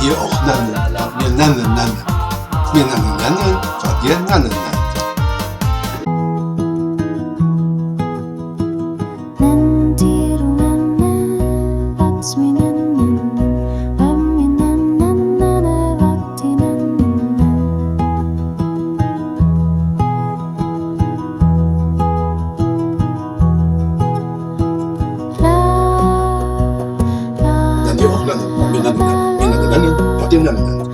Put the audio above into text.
dir och nennen, wat mir nennen nennen. Mir nennen nennen, wat dir nennen nennt. Nennt dir och nennen, wat mir nennen nennen. Mir nennen nennen, wat dir nennen nennt.